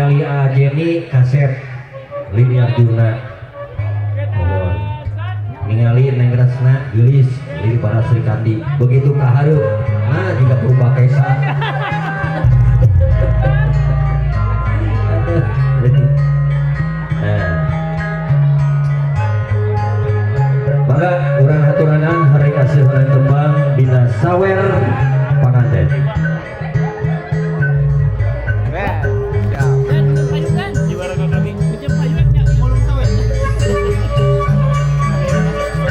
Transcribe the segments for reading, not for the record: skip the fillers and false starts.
Ningali Jenny kasep Lini Arjuna. Mohon. Ningali Neng Resna geulis Lili para Srikandi. Begitu kahareup, nah juga berubah kesa. Nah. Maka urang haturanan hari kasihan kembang dina sawer panganten.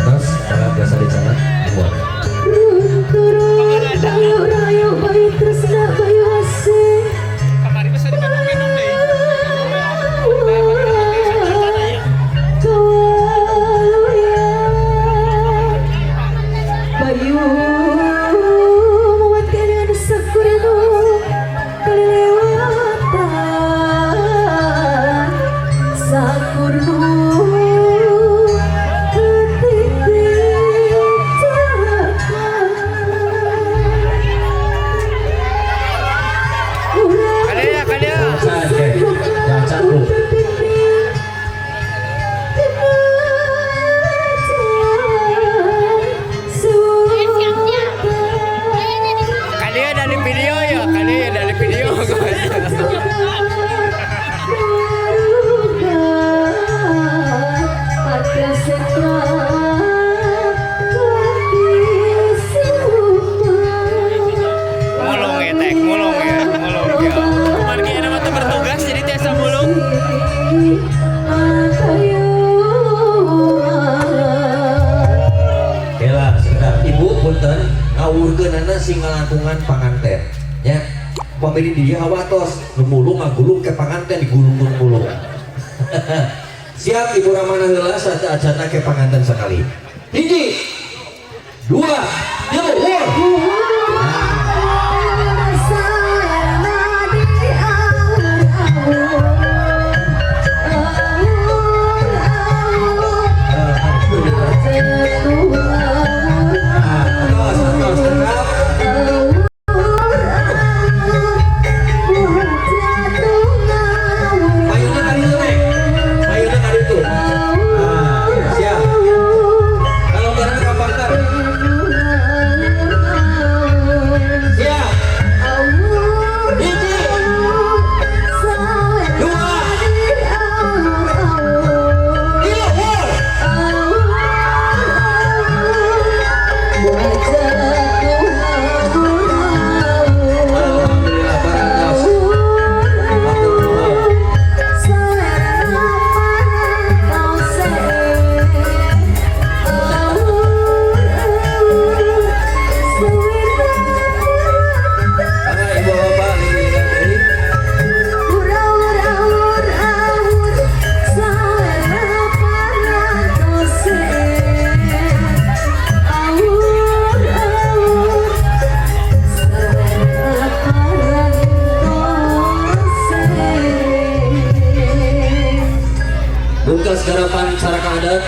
Terus kalau biasa di sana buat. Rayu bayu tresna bayu asih. Bayu muwat sakurnu kalewatan sakurnu ketitik celaka. Kadia, kadia. Jangan bu. Kadia dari video ya, kadia dari video. Mulung ya tek, mulung ya, mulung ya. Kumargi aya mah teu bertugas jadi tiasa mulung. Kela sekedap ibu punten ngawurkeunana sing ngalangkungan panganten nya. Pamili di dieu hawatos nu mulung ngagulung ke panganten digulung-gulung. Siap Ibu Ramana heula saca-acana ke panganten sekali. Hiji, dua, tilu, wur. Atos, atos, cekap. Payuna ka ditu, Nek. Payuna ka ditu. Nah, siap. Kalau barang ka pangkar. Siap. Hiji, dua, tilu, wur. Alhamdulillah barantos. Matur nuwun. Mangga ibu bapak lingkungan deui. Bungkas garapan caraka adat.